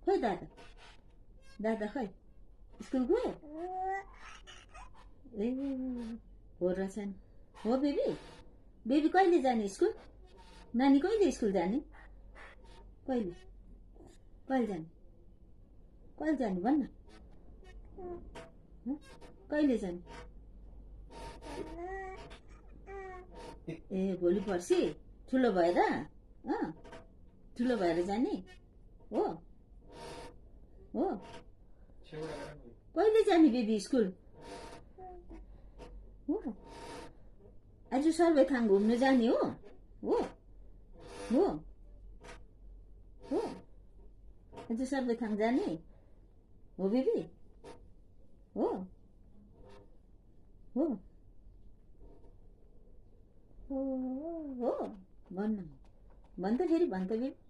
खोइ दादा दादा खै स्कुल गयो ए हो रहेछ नि हो बेबी बेबी कहिले जाने स्कुल नानी कहिले स्कुल जाने कहिले कहिले जाने भन्न कहिले जाने ए भोलि पर्सि ठुलो भएर ठुलो भएर जाने हो हो कहिले जाने बेबी स्कुल हो आज सर्वेथाङ घुम्नु जाने हो हो हो हो आज सर्वेथाङ जाने हो बेबी हो हो हो भन्न भन् त फेरि भन् त बेबी